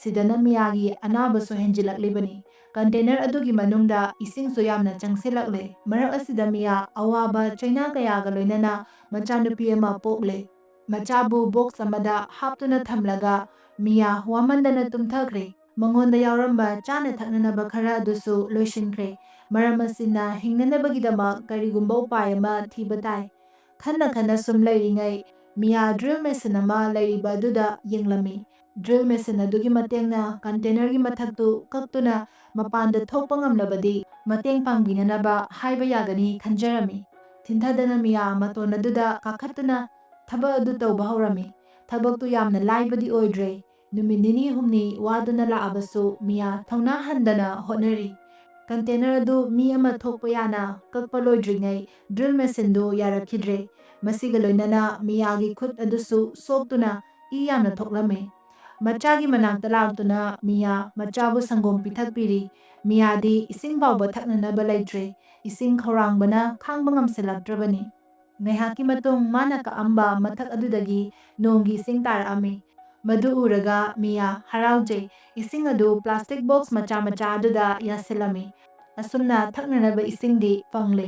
ꯁꯤꯗꯅ ꯃꯤꯌꯥꯒꯤ ꯑꯅꯥꯕꯁꯨ ꯍꯦꯟꯖꯤꯜꯂꯛꯂꯤꯕꯅꯤ꯫ ꯀꯟꯇꯦꯅꯔ ꯑꯗꯨꯒꯤ ꯃꯅꯨꯡꯗ ꯏꯁꯤꯡꯁꯨ ꯌꯥꯝꯅ ꯆꯪꯁꯤꯜꯂꯛꯂꯦ꯫ ꯃꯔꯛ ꯑꯁꯤꯗ ꯃꯤꯌꯥ ꯑꯋꯥꯕ ꯆꯩꯅꯥ ꯀꯌꯥꯒ ꯂꯣꯏꯅꯅ ꯃꯆꯥꯅꯨꯄꯤ ꯑꯃ ꯄꯣꯛꯂꯦ꯫ ꯃꯆꯥꯕꯨ ꯕꯣꯛꯁ ꯑꯃꯗ ꯍꯥꯞꯇꯨꯅ ꯊꯝꯂꯒ ꯃꯤꯌꯥ ꯋꯥꯃꯟꯗꯅ ꯇꯨꯝꯊꯈ꯭ꯔꯦ꯫ ꯃꯉꯣꯟꯗ ꯌꯥꯎꯔꯝꯕ ꯆꯥꯅ ꯊꯛꯅꯅꯕ ꯈꯔ ꯑꯗꯨꯁꯨ ꯂꯣꯏꯁꯤꯟꯈ꯭ꯔꯦ꯫ ꯃꯔꯝ ꯑꯁꯤꯅ ꯍꯤꯡꯅꯅꯕꯒꯤꯗꯃꯛ ꯀꯔꯤꯒꯨꯝꯕ ꯎꯄꯥꯏ ꯑꯃ ꯊꯤꯕ ꯇꯥꯏ꯫ ꯈꯟꯅ ꯈꯟꯅ ꯁꯨꯝ ꯂꯩꯔꯤꯉꯩ ꯃꯤꯌꯥ ꯗ꯭ꯔꯤꯜ ꯃꯦꯁꯤꯟ ꯑꯃ ꯂꯩꯔꯤꯕ ꯑꯗꯨꯗ ꯌꯦꯡꯂꯝꯃꯤ꯫ ꯗ꯭ꯔꯤꯜ ꯃꯦꯁꯤꯟ ꯑꯗꯨꯒꯤ ꯃꯇꯦꯡꯅ ꯀꯟꯇꯦꯅꯔꯒꯤ ꯃꯊꯛꯇꯨ ꯀꯛꯇꯨꯅ ꯃꯄꯥꯟꯗ ꯊꯣꯛꯄ ꯉꯝꯂꯕꯗꯤ ꯃꯇꯦꯡ ꯄꯥꯡꯕꯤꯅꯅꯕ ꯍꯥꯏꯕ ꯌꯥꯒꯅꯤ ꯈꯟꯖꯔꯝꯃꯤ꯫ ꯊꯤꯟꯊꯗꯅ ꯃꯤꯌꯥ ꯃꯇꯣꯟ ꯑꯗꯨꯗ ꯀꯥꯈꯠꯇꯨꯅ ꯊꯕꯛ ꯑꯗꯨ ꯇꯧꯕ ꯍꯧꯔꯝꯃꯤ꯫ ꯊꯕꯛꯇꯨ ꯌꯥꯝꯅ ꯂꯥꯏꯕꯗꯤ ꯑꯣꯏꯗ꯭ꯔꯦ꯫ ꯅꯨꯃꯤꯠ ꯅꯤꯅꯤ ꯍꯨꯝꯅꯤ ꯋꯥꯗꯨꯅ ꯂꯥꯛꯑꯕꯁꯨ ꯃꯤꯌꯥ ꯊꯧꯅꯥ ꯍꯟꯗꯅ ꯍꯣꯠꯅꯔꯤ꯫ ꯀꯟꯇꯦꯅꯔ ꯑꯗꯨ ꯃꯤ ꯑꯃ ꯊꯣꯛꯄ ꯌꯥꯅ ꯀꯛꯄ ꯂꯣꯏꯗ꯭ꯔꯤꯉꯩ ꯗ꯭ꯔꯤꯜ ꯃꯦꯁꯤꯟꯗꯨ ꯌꯥꯔꯛꯈꯤꯗ꯭ꯔꯦ꯫ ꯃꯁꯤꯒ ꯂꯣꯏꯅꯅ ꯃꯤꯌꯥꯒꯤ ꯈꯨꯠ ꯑꯗꯨꯁꯨ ꯁꯣꯛꯇꯨꯅ ꯏ ꯌꯥꯝꯅ ꯊꯣꯛꯂꯝꯃꯤ꯫ ꯃꯆꯥꯒꯤ ꯃꯅꯥꯛꯇ ꯂꯥꯛꯇꯨꯅ ꯃꯤꯌꯥ ꯃꯆꯥꯕꯨ ꯁꯪꯒꯣꯝ ꯄꯤꯊꯛꯄꯤꯔꯤ꯫ ꯃꯤꯌꯥꯗꯤ ꯏꯁꯤꯡ ꯐꯥꯎꯕ ꯊꯛꯅꯅꯕ ꯂꯩꯇ꯭ꯔꯦ꯫ ꯏꯁꯤꯡ ꯈꯧꯔꯥꯡꯕꯅ ꯈꯥꯡꯕ ꯉꯝꯁꯤꯜꯂꯛꯇ꯭ꯔꯕꯅꯤ꯫ ꯉꯥꯏꯍꯥꯛꯀꯤ ꯃꯇꯨꯡ ꯃꯥꯅ ꯀꯛꯑꯝꯕ ꯃꯊꯛ ꯑꯗꯨꯗꯒꯤ ꯅꯣꯡꯒꯤ ꯏꯁꯤꯡ ꯇꯥꯔꯛꯑꯝꯃꯤ꯫ ꯃꯗꯨ ꯎꯔꯒ ꯃꯤꯌꯥ ꯍꯔꯥꯎꯖꯩ꯫ ꯏꯁꯤꯡ ꯑꯗꯨ plastic box ꯃꯆꯥ ꯃꯆꯥ ꯑꯗꯨꯗ ꯌꯥꯁꯤꯜꯂꯝꯃꯤ꯫ ꯑꯁꯨꯝꯅ ꯊꯛꯅꯅꯕ ꯏꯁꯤꯡꯗꯤ ꯐꯪꯂꯦ꯫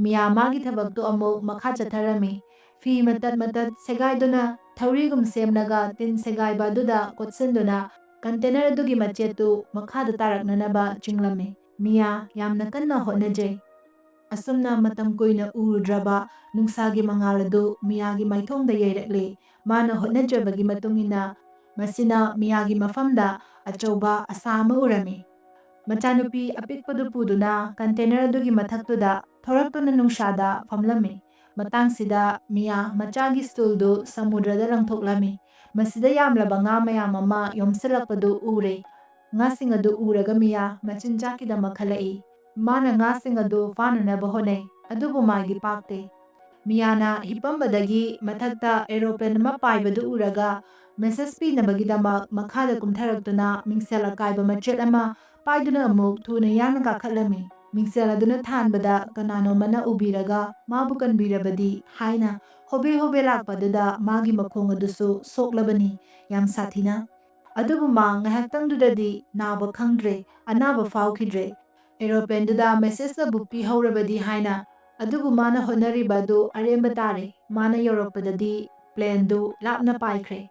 ꯃꯤꯌꯥ ꯃꯥꯒꯤ ꯊꯕꯛꯇꯨ ꯑꯃꯨꯛ ꯃꯈꯥ ꯆꯠꯊꯔꯝꯃꯤ꯫ ꯐꯤ ꯃꯇꯠ ꯃꯇꯠ ꯁꯦꯒꯥꯏꯗꯨꯅ ꯊꯧꯔꯤꯒꯨꯝ ꯁꯦꯝꯂꯒ ꯇꯤꯟ ꯁꯦꯒꯥꯏꯕ ꯑꯗꯨꯗ ꯀꯣꯠꯁꯤꯟꯗꯨꯅ container ꯑꯗꯨꯒꯤ ꯃꯆꯦꯠꯇꯨ ꯃꯈꯥꯗ ꯇꯥꯔꯛꯅꯅꯕ ꯆꯤꯡꯂꯝꯃꯤ꯫ ꯃꯤꯌꯥ ꯌꯥꯝꯅ ꯀꯟꯅ ꯍꯣꯠꯅꯖꯩ꯫ ꯑꯁꯨꯝꯅ ꯃꯇꯝ ꯀꯨꯏꯅ ꯎꯔꯨꯗ꯭ꯔꯕ ꯅꯨꯡꯁꯥꯒꯤ ꯃꯉꯥꯜ ꯑꯗꯨ ꯃꯤꯌꯥꯒꯤ ꯃꯥꯏꯊꯣꯡꯗ ꯌꯩꯔꯛꯂꯦ꯫ ꯃꯥꯅ ꯍꯣꯠꯅꯖꯕꯒꯤ ꯃꯇꯨꯡ ꯏꯟꯅ ꯃꯁꯤꯅ ꯃꯤꯌꯥꯒꯤ ꯃꯐꯝꯗ ꯑꯆꯧꯕ ꯑꯁꯥ ꯑꯃ ꯎꯔꯝꯃꯤ꯫ ꯃꯆꯥꯅꯨꯄꯤ ꯑꯄꯤꯛꯄꯗꯨ ꯄꯨꯗꯨꯅ container ꯑꯗꯨꯒꯤ ꯃꯊꯛꯇꯨꯗ ꯊꯣꯔꯛꯇꯨꯅ ꯅꯨꯡꯁꯥꯗ ꯐꯝꯂꯝꯃꯤ꯫ ꯃꯇꯥꯡꯁꯤꯗ ꯃꯤꯌꯥ ꯃꯆꯥꯒꯤ stoolꯗꯨ ꯁꯃꯨꯗ꯭ꯔꯗ ꯂꯪꯊꯣꯛꯂꯝꯃꯤ꯫ ꯃꯁꯤꯗ ꯌꯥꯝꯂꯕ ꯉꯥ ꯃꯌꯥꯝ ꯑꯃ ꯌꯣꯝꯁꯤꯜꯂꯛꯄꯗꯨ ꯎꯔꯦ꯫ ꯉꯥꯁꯤꯡ ꯑꯗꯨ ꯎꯔꯒ ꯃꯤꯌꯥ ꯃꯆꯤꯟꯖꯥꯛꯀꯤꯗꯃꯛ ꯈꯜꯂꯛꯏ꯫ ꯃꯥꯅ ꯉꯥꯁꯤꯡ ꯑꯗꯨ ꯐꯥꯅꯅꯕ ꯍꯣꯠꯅꯩ, ꯑꯗꯨꯕꯨ ꯃꯥꯏꯗꯤ ꯄꯥꯛꯇꯦ꯫ ꯃꯤꯌꯥꯅ ꯍꯤꯞꯄꯝꯕꯗꯒꯤ ꯃꯊꯛꯇ aeroplane ꯑꯃ ꯄꯥꯏꯕꯗꯨ ꯎꯔꯒ message ꯄꯤꯅꯕꯒꯤꯗꯃꯛ ꯃꯈꯥꯗ ꯀꯨꯝꯊꯔꯛꯇꯨꯅ ꯃꯤꯡꯁꯦꯜ ꯑꯀꯥꯏꯕ ꯃꯆꯦꯠ ꯑꯃ ꯄꯥꯏꯗꯨꯅ ꯑꯃꯨꯛ ꯊꯨꯅ ꯌꯥꯡꯅ ꯀꯥꯈꯠꯂꯝꯃꯤ꯫ ꯃꯤꯡꯁꯦꯜ ꯑꯗꯨꯅ ꯊꯥꯟꯕꯗ ꯀꯅꯥꯅꯣꯃꯅ ꯎꯕꯤꯔꯒ ꯃꯥꯕꯨ ꯀꯟꯕꯤꯔꯕꯗꯤ ꯍꯥꯏꯅ ꯍꯣꯕꯦ ꯍꯣꯕꯦ ꯂꯥꯛꯄꯗꯨꯗ ꯃꯥꯒꯤ ꯃꯈꯣꯡ ꯑꯗꯨꯁꯨ ꯁꯣꯛꯂꯕꯅꯤ꯫ ꯌꯥꯝ ꯁꯥꯊꯤꯅ꯫ ꯑꯗꯨꯕꯨ ꯃꯥ ꯉꯥꯏꯍꯥꯛꯇꯪꯗꯨꯗꯗꯤ ꯅꯥꯕ ꯈꯪꯗ꯭ꯔꯦ, ꯑꯅꯥꯕ ꯐꯥꯎꯈꯤꯗ꯭ꯔꯦ꯫ Aeroplaneꯗꯨꯗ message ꯑꯗꯨ ꯄꯤꯍꯧꯔꯕꯗꯤ ꯍꯥꯏꯅ, ꯑꯗꯨꯕꯨ ꯃꯥꯅ ꯍꯣꯠꯅꯔꯤꯕ ꯑꯗꯨ ꯑꯔꯦꯝꯕ ꯇꯥꯔꯦ꯫ ꯃꯥꯅ ꯌꯧꯔꯛꯄꯗꯗꯤ planeꯗꯨ ꯂꯥꯞꯅ ꯄꯥꯏꯈ꯭ꯔꯦ꯫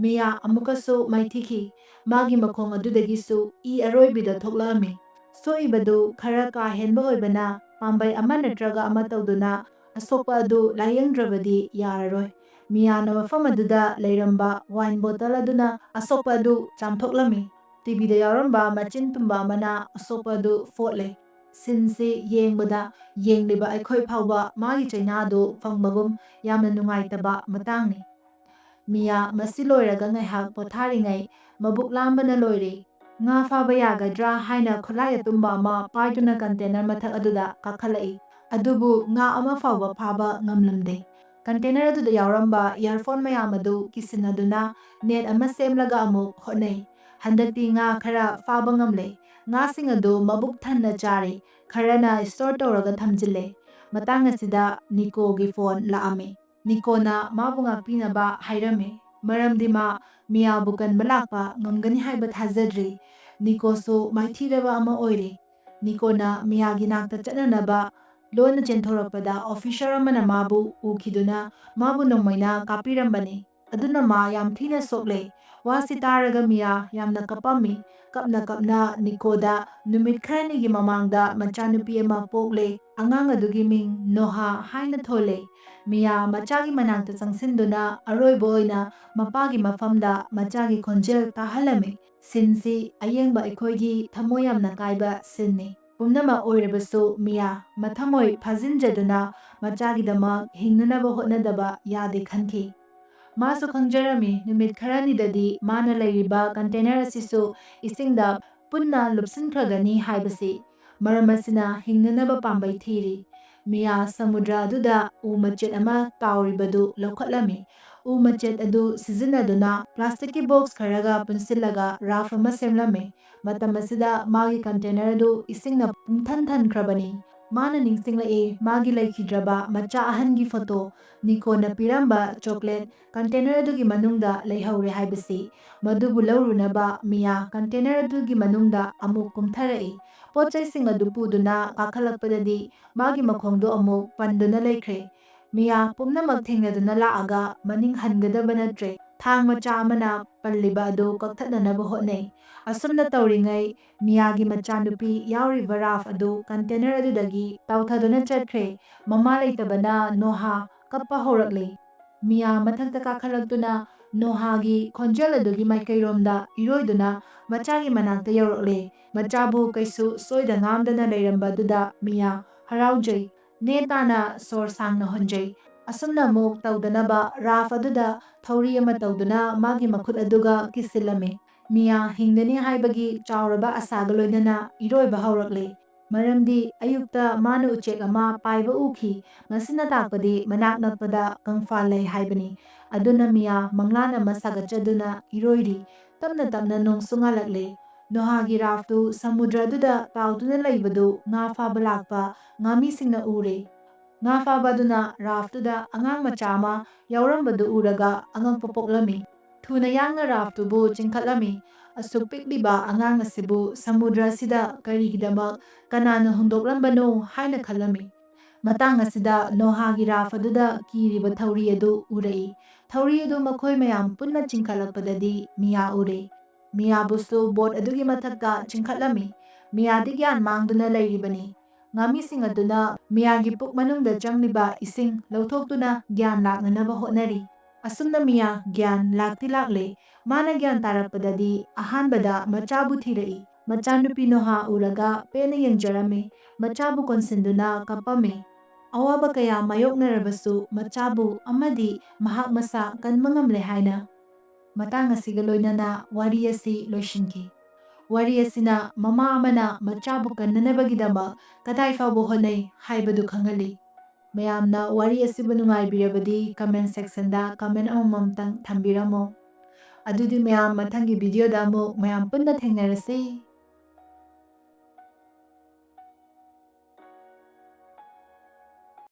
ꯃꯤꯌꯥ ꯑꯃꯨꯛꯀꯁꯨ ꯃꯥꯏꯊꯤꯈꯤ꯫ ꯃꯥꯒꯤ ꯃꯈꯣꯡ ꯑꯗꯨꯗꯒꯤꯁꯨ ꯏ ꯑꯔꯣꯏꯕꯤꯗ ꯊꯣꯛꯂꯛꯑꯝꯃꯤ꯫ ꯁꯣꯛꯏꯕꯗꯨ ꯈꯔ ꯀꯥ ꯍꯦꯟꯕ ꯑꯣꯏꯕꯅ ꯄꯥꯝꯕꯩ ꯑꯃ ꯅꯠꯇ꯭ꯔꯒ ꯑꯃ ꯇꯧꯗꯨꯅ ꯑꯁꯣꯛꯄ ꯑꯗꯨ ꯂꯥꯌꯦꯡꯗ꯭ꯔꯕꯗꯤ ꯌꯥꯔꯔꯣꯏ꯫ ꯃꯤꯌꯥꯅ ꯃꯐꯝ ꯑꯗꯨꯗ ꯂꯩꯔꯝꯕ wine bottle ꯑꯗꯨꯅ ꯑꯁꯣꯛꯄ ꯑꯗꯨ ꯆꯥꯝꯊꯣꯛꯂꯝꯃꯤ꯫ ꯇꯤꯚꯤꯗ ꯌꯥꯎꯔꯝꯕ ꯃꯆꯤꯟ ꯇꯨꯝꯕ ꯑꯃꯅ ꯑꯁꯣꯛꯄ ꯑꯗꯨ ꯐꯣꯠꯂꯦ꯫ Sceneꯁꯤ ꯌꯦꯡꯕꯗ ꯌꯦꯡꯂꯤꯕ ꯑꯩꯈꯣꯏ ꯐꯥꯎꯕ ꯃꯥꯒꯤ ꯆꯩꯅꯥꯗꯨ ꯐꯪꯕꯒꯨꯝ ꯌꯥꯝꯅ ꯅꯨꯡꯉꯥꯏꯇꯕ ꯃꯇꯥꯡꯅꯤ꯫ ꯃꯤꯌꯥ ꯃꯁꯤ ꯂꯣꯏꯔꯒ ꯉꯥꯏꯍꯥꯛ ꯄꯣꯊꯥꯔꯤꯉꯩ ꯃꯕꯨꯛ ꯂꯥꯝꯕꯅ ꯂꯣꯏꯔꯦ꯫ ꯉꯥ ꯐꯥꯕ ꯌꯥꯒꯗ꯭ꯔꯥ ꯍꯥꯏꯅ ꯈꯨꯠꯂꯥꯏ ꯑꯇꯨꯝꯕ ꯑꯃ ꯄꯥꯏꯗꯨꯅ container ꯃꯊꯛ ꯑꯗꯨꯗ ꯀꯥꯈꯠꯂꯛꯏ꯫ ꯑꯗꯨꯕꯨ ꯉꯥ ꯑꯃ ꯐꯥꯎꯕ ꯐꯥꯕ ꯉꯝꯂꯝꯗꯦ꯫ Container ꯑꯗꯨꯗ ꯌꯥꯎꯔꯝꯕ earphone ꯃꯌꯥꯝ ꯑꯗꯨ ꯀꯤꯁꯤꯟꯅꯗꯨꯅ net ꯑꯃ ꯁꯦꯝꯂꯒ ꯑꯃꯨꯛ ꯍꯣꯠꯅꯩ꯫ ꯍꯟꯗꯛꯇꯤ ꯉꯥ ꯈꯔ ꯐꯥꯕ ꯉꯝꯂꯦ꯫ ꯉꯥꯁꯤꯡ ꯑꯗꯨ ꯃꯕꯨꯛ ꯊꯟꯅ ꯆꯥꯔꯦ꯫ ꯈꯔꯅ store ꯇꯧꯔꯒ ꯊꯝꯖꯤꯜꯂꯦ꯫ ꯃꯇꯥꯡ ꯑꯁꯤꯗ ꯅꯤꯀꯣꯒꯤ ꯐꯣꯟ ꯂꯥꯛꯑꯝꯃꯤ꯫ ꯅꯤꯀꯣꯅ ꯃꯥꯕꯨ ꯉꯥꯛꯄꯤꯅꯕ ꯍꯥꯏꯔꯝꯃꯤ, ꯃꯔꯝꯗꯤ ꯃꯥ ꯃꯤꯌꯥꯕꯨ ꯀꯟꯕ ꯂꯥꯛꯄ ꯉꯝꯒꯅꯤ ꯍꯥꯏꯕ ꯊꯥꯖꯗ꯭ꯔꯤ꯫ ꯅꯤꯀꯣꯁꯨ ꯃꯥꯏꯊꯤꯔꯕ ꯑꯃ ꯑꯣꯏꯔꯤ꯫ ꯅꯤꯀꯣꯅ ꯃꯤꯌꯥꯒꯤ ꯅꯥꯛꯇ ꯆꯠꯅꯅꯕ ꯂꯣꯟꯅ ꯆꯦꯟꯊꯣꯔꯛꯄꯗ ꯑꯣꯐꯤꯁꯔ ꯑꯃꯅ ꯃꯥꯕꯨ ꯎꯈꯤꯗꯨꯅ ꯃꯥꯕꯨ ꯅꯣꯡꯃꯩꯅ ꯀꯥꯞꯄꯤꯔꯝꯕꯅꯤ꯫ ꯑꯗꯨꯅ ꯃꯥ ꯌꯥꯝ ꯊꯤꯅ ꯁꯣꯛꯂꯦ꯫ ꯋꯥꯁꯤ ꯇꯥꯔꯒ ꯃꯤꯌꯥ ꯌꯥꯝꯅ ꯀꯞꯄꯝꯃꯤ꯫ ꯀꯞꯅ ꯀꯞꯅ ꯅꯤꯀꯣꯗ ꯅꯨꯃꯤꯠ ꯈꯔꯅꯤꯒꯤ ꯃꯃꯥꯡꯗ ꯃꯆꯥꯅꯨꯄꯤ ꯑꯃ ꯄꯣꯛꯂꯦ, ꯑꯉꯥꯡ ꯑꯗꯨꯒꯤ ꯃꯤꯡ ꯅꯣꯍꯥ ꯍꯥꯏꯅ ꯊꯣꯜꯂꯦ꯫ ꯃꯤꯌꯥ ꯃꯆꯥꯒꯤ ꯃꯅꯥꯛꯇ ꯆꯪꯁꯤꯟꯗꯨꯅ ꯑꯔꯣꯏꯕ ꯑꯣꯏꯅ ꯃꯄꯥꯒꯤ ꯃꯐꯝꯗ ꯃꯆꯥꯒꯤ ꯈꯣꯟꯖꯦꯜ ꯇꯥꯍꯜꯂꯝꯃꯤ꯫ ꯁꯤꯟꯁꯤ ꯑꯌꯦꯡꯕ ꯑꯩꯈꯣꯏꯒꯤ ꯊꯃꯣꯏ ꯌꯥꯝꯅ ꯀꯥꯏꯕ ꯁꯤꯟꯅꯤ꯫ ꯄꯨꯝꯅꯃꯛ ꯑꯣꯏꯔꯕꯁꯨ ꯃꯤꯌꯥ ꯃꯊꯃꯣꯏ ꯐꯥꯖꯤꯟꯖꯗꯨꯅ ꯃꯆꯥꯒꯤꯗꯃꯛ ꯍꯤꯡꯅꯅꯕ ꯍꯣꯠꯅꯗꯕ ꯌꯥꯗꯦ ꯈꯟꯈꯤ꯫ ꯃꯥꯁꯨ ꯈꯪꯖꯔꯝꯃꯤ ꯅꯨꯃꯤꯠ ꯈꯔꯅꯤꯗꯗꯤ ꯃꯥꯅ ꯂꯩꯔꯤꯕ ꯀꯟꯇꯦꯅꯔ ꯑꯁꯤꯁꯨ ꯏꯁꯤꯡꯗ ꯄꯨꯟꯅ ꯂꯨꯞꯁꯤꯟꯈ꯭ꯔꯒꯅꯤ ꯍꯥꯏꯕꯁꯤ꯫ ꯃꯔꯝ ꯑꯁꯤꯅ ꯍꯤꯡꯅꯅꯕ ꯄꯥꯝꯕꯩ ꯊꯤꯔꯤ꯫ ꯃꯤꯌꯥ ꯁꯃꯨꯗ꯭ꯔ ꯑꯗꯨꯗ ꯎ ꯃꯆꯦꯠ ꯑꯃ ꯇꯥꯎꯔꯤꯕꯗꯨ ꯂꯧꯈꯠꯂꯝꯃꯤ꯫ ꯎ ꯃꯆꯦꯠ ꯑꯗꯨ ꯁꯤꯖꯤꯟꯅꯗꯨꯅ ꯄ꯭ꯂꯥꯁꯇꯤꯛꯀꯤ ꯕꯣꯛꯁ ꯈꯔꯒ ꯄꯨꯟꯁꯤꯜꯂꯒ ꯔꯥꯐ ꯑꯃ ꯁꯦꯝꯂꯝꯃꯤ꯫ ꯃꯇꯝ ꯑꯁꯤꯗ ꯃꯥꯒꯤ ꯀꯟꯇꯦꯅꯔ ꯑꯗꯨ ꯏꯁꯤꯡꯅ ꯄꯨꯡꯊꯟ ꯊꯟꯈ꯭ꯔꯕꯅꯤ꯫ ꯃꯥꯅ ꯅꯤꯡꯁꯤꯡꯂꯛꯏ ꯃꯥꯒꯤ ꯂꯩꯈꯤꯗ꯭ꯔꯕ ꯃꯆꯥ ꯑꯍꯟꯒꯤ ꯐꯣꯇꯣ, ꯅꯤꯀꯣꯅ ꯄꯤꯔꯝꯕ ꯆꯣꯀ꯭ꯂꯦꯠ, ꯀꯟꯇꯦꯅꯔ ꯑꯗꯨꯒꯤ ꯃꯅꯨꯡꯗ ꯂꯩꯍꯧꯔꯦ ꯍꯥꯏꯕꯁꯤ꯫ ꯃꯗꯨꯕꯨ ꯂꯧꯔꯨꯅꯕ ꯃꯤꯌꯥ ꯀꯟꯇꯦꯅꯔ ꯑꯗꯨꯒꯤ ꯃꯅꯨꯡꯗ ꯑꯃꯨꯛ ꯀꯨꯝꯊꯔꯛꯏ꯫ ꯄꯣꯠ ꯆꯩꯁꯤꯡ ꯑꯗꯨ ꯄꯨꯗꯨꯅ ꯀꯥꯈꯠꯂꯛꯄꯗꯗꯤ ꯃꯥꯒꯤ ꯃꯈꯣꯡꯗꯣ ꯑꯃꯨꯛ ꯄꯟꯗꯨꯅ ꯂꯩꯈ꯭ꯔꯦ꯫ ꯃꯤꯌꯥ ꯄꯨꯝꯅꯃꯛ ꯊꯦꯡꯅꯗꯨꯅ ꯂꯥꯛꯑꯒ ꯃꯅꯤꯡ ꯍꯟꯒꯗꯕ ꯅꯠꯇ꯭ꯔꯦ꯫ ꯊꯥꯡ ꯃꯆꯥ ꯑꯃꯅ ꯄꯜꯂꯤꯕ ꯑꯗꯨ ꯀꯛꯊꯠꯅꯅꯕ ꯍꯣꯠꯅꯩ꯫ ꯑꯁꯨꯝꯅ ꯇꯧꯔꯤꯉꯩ ꯃꯤꯌꯥꯒꯤ ꯃꯆꯥꯅꯨꯄꯤ ꯌꯥꯎꯔꯤꯕ ꯔꯥꯐ ꯑꯗꯨ ꯀꯟꯇꯦꯅꯔ ꯑꯗꯨꯗꯒꯤ ꯇꯥꯎꯊꯗꯨꯅ ꯆꯠꯈ꯭ꯔꯦ꯫ ꯃꯃꯥ ꯂꯩꯇꯕꯅ ꯅꯣꯍꯥ ꯀꯞꯄ ꯍꯧꯔꯛꯂꯦ꯫ ꯃꯤꯌꯥ ꯃꯊꯛꯇ ꯀꯥꯈꯠꯂꯛꯇꯨꯅ ꯅꯣꯍꯥꯒꯤ ꯈꯣꯟꯖꯦꯜ ꯑꯗꯨꯒꯤ ꯃꯥꯏꯀꯩꯔꯣꯝꯗ ꯏꯔꯣꯏꯗꯨꯅ ꯃꯆꯥꯒꯤ ꯃꯅꯥꯛꯇ ꯌꯧꯔꯛꯂꯦ꯫ ꯃꯆꯥꯕꯨ ꯀꯩꯁꯨ ꯁꯣꯏꯗ ꯉꯥꯝꯗꯅ ꯂꯩꯔꯝꯕ ꯑꯗꯨꯗ ꯃꯤꯌꯥ ꯍꯔꯥꯎꯖꯩ꯫ ꯅꯦ ꯇꯥꯅ ꯁꯣꯔ ꯁꯥꯡꯅ ꯍꯣꯟꯖꯩ꯫ ꯑꯁꯨꯝꯅ ꯑꯃꯨꯛ ꯇꯧꯗꯅꯕ ꯔꯥꯐ ꯑꯗꯨꯗ ꯊꯧꯔꯤ ꯑꯃ ꯇꯧꯗꯨꯅ ꯃꯥꯒꯤ ꯃꯈꯨꯠ ꯑꯗꯨꯒ ꯀꯤꯁꯤꯜꯂꯝꯃꯤ꯫ ꯃꯤꯌꯥ ꯍꯤꯡꯒꯅꯤ ꯍꯥꯏꯕꯒꯤ ꯆꯥꯎꯔꯕ ꯑꯁꯥꯒ ꯂꯣꯏꯅꯅ ꯏꯔꯣꯏꯕ ꯍꯧꯔꯛꯂꯦ꯫ ꯃꯔꯝꯗꯤ ꯑꯌꯨꯛꯇ ꯃꯥꯅ ꯎꯆꯦꯛ ꯑꯃ ꯄꯥꯏꯕ ꯎꯈꯤ꯫ ꯃꯁꯤꯅ ꯇꯥꯛꯄꯗꯤ ꯃꯅꯥꯛ ꯅꯛꯄꯗ ꯀꯪꯐꯥꯜ ꯂꯩ ꯍꯥꯏꯕꯅꯤ꯫ ꯑꯗꯨꯅ ꯃꯤꯌꯥ ꯃꯪꯂꯥꯟ ꯑꯃ ꯁꯥꯒꯠꯆꯗꯨꯅ ꯏꯔꯣꯏꯔꯤ꯫ ꯇꯞꯅ ꯇꯞꯅ ꯅꯣꯡꯁꯨ ꯉꯥꯜꯂꯛꯂꯦ꯫ ꯅꯣꯍꯥꯒꯤ ꯔꯥꯐꯇꯨ ꯁꯃꯨꯗ꯭ꯔꯗꯨꯗ ꯇꯥꯎꯗꯨꯅ ꯂꯩꯕꯗꯨ ꯉꯥ ꯐꯥꯕ ꯂꯥꯛꯄ ꯉꯥꯃꯤꯁꯤꯡꯅ ꯎꯔꯦ꯫ ꯉꯥ ꯐꯥꯕ ꯑꯗꯨꯅ ꯔꯥꯐꯇꯨꯗ ꯑꯉꯥꯡ ꯃꯆꯥ ꯑꯃ ꯌꯥꯎꯔꯝꯕꯗꯨ ꯎꯔꯒ ꯑꯉꯛꯄ ꯄꯣꯛꯂꯝꯃꯤ꯫ ꯊꯨꯅ ꯌꯥꯡꯅ ꯔꯥꯐꯇꯨꯕꯨ ꯆꯤꯡꯈꯠꯂꯝꯃꯤ꯫ ꯑꯁꯨꯛ ꯄꯤꯛꯂꯤꯕ ꯑꯉꯥꯡ ꯑꯁꯤꯕꯨ ꯁꯃꯨꯗ꯭ꯔ ꯑꯁꯤꯗ ꯀꯔꯤꯒꯤꯗꯃꯛ ꯀꯅꯥꯅ ꯍꯨꯟꯗꯣꯛꯂꯝꯕꯅꯣ ꯍꯥꯏꯅ ꯈꯜꯂꯝꯃꯤ꯫ ꯃꯇꯥꯡ ꯑꯁꯤꯗ ꯅꯣꯍꯥꯒꯤ ꯔꯥꯐ ꯑꯗꯨꯗ ꯀꯤꯔꯤꯕ ꯊꯧꯔꯤ ꯑꯗꯨ ꯎꯔꯛꯏ꯫ ꯊꯧꯔꯤ ꯑꯗꯨ ꯃꯈꯣꯏ ꯃꯌꯥꯝ ꯄꯨꯟꯅ ꯆꯤꯡꯈꯠꯂꯛꯄꯗꯗꯤ ꯃꯤꯌꯥ ꯎꯔꯦ꯫ ꯃꯤꯌꯥꯕꯨꯁꯨ ꯕꯣꯠ ꯑꯗꯨꯒꯤ ꯃꯊꯛꯇ ꯆꯤꯡꯈꯠꯂꯝꯃꯤ꯫ ꯃꯤꯌꯥꯗꯤ ꯒ꯭ꯌꯥꯟ ꯃꯥꯡꯗꯨꯅ ꯂꯩꯔꯤꯕꯅꯤ꯫ ꯉꯥꯃꯤꯁꯤꯡ ꯑꯗꯨꯅ ꯃꯤꯌꯥꯒꯤ ꯄꯨꯛ ꯃꯅꯨꯡꯗ ꯆꯪꯂꯤꯕ ꯏꯁꯤꯡ ꯂꯧꯊꯣꯛꯇꯨꯅ ꯒ꯭ꯌꯥꯟ ꯂꯥꯛꯅꯅꯕ ꯍꯣꯠꯅꯔꯤ꯫ ꯑꯁꯨꯝꯅ ꯃꯤꯌꯥ ꯒ꯭ꯌꯥꯟ ꯂꯥꯛꯇꯤ ꯂꯥꯛꯂꯦ꯫ ꯃꯥꯅ ꯒ꯭ꯌꯥꯟ ꯇꯥꯔꯛꯄꯗꯗꯤ ꯑꯍꯥꯟꯕꯗ ꯃꯆꯥꯕꯨ ꯊꯤꯔꯛꯏ꯫ ꯃꯆꯥꯅꯨꯄꯤ ꯅꯣꯍꯥ ꯎꯔꯒ ꯄꯦꯟꯅ ꯌꯦꯡꯖꯔꯝꯃꯤ꯫ ꯃꯆꯥꯕꯨ ꯀꯣꯟꯁꯤꯟꯗꯨꯅ ꯀꯞꯄꯝꯃꯤ꯫ ꯑꯋꯥꯕ ꯀꯌꯥ ꯃꯥꯌꯣꯛꯅꯔꯕꯁꯨ ꯃꯆꯥꯕꯨ ꯑꯃꯗꯤ ꯃꯍꯥꯛ ꯃꯁꯥ ꯀꯟꯕ ꯉꯝꯂꯦ ꯍꯥꯏꯅ꯫ ꯃꯇꯥꯡ ꯑꯁꯤꯒ ꯂꯣꯏꯅꯅ ꯋꯥꯔꯤ ꯑꯁꯤ ꯂꯣꯏꯁꯤꯟꯈꯤ꯫ ꯋꯥꯔꯤ ꯑꯁꯤꯅ ꯃꯃꯥ ꯑꯃꯅ ꯃꯆꯥꯕꯨ ꯀꯟꯅꯅꯕꯒꯤꯗꯃꯛ ꯀꯗꯥꯏ ꯐꯥꯎꯕ ꯍꯣꯠꯅꯩ ꯍꯥꯏꯕꯗꯨ ꯈꯪꯍꯜꯂꯤ꯫ ꯃꯌꯥꯝꯅ ꯋꯥꯔꯤ ꯑꯁꯤꯕꯨ ꯅꯨꯡꯉꯥꯏꯕꯤꯔꯕꯗꯤ comment sectionꯗ comment ꯑꯃꯃꯝꯇꯪ ꯊꯝꯕꯤꯔꯝꯃꯣ꯫ ꯑꯗꯨꯗꯤ ꯃꯌꯥꯝ ꯃꯊꯪꯒꯤ videoꯗ ꯑꯃꯨꯛ ꯃꯌꯥꯝ ꯄꯨꯟꯅ ꯊꯦꯡꯅꯔꯁꯤ꯫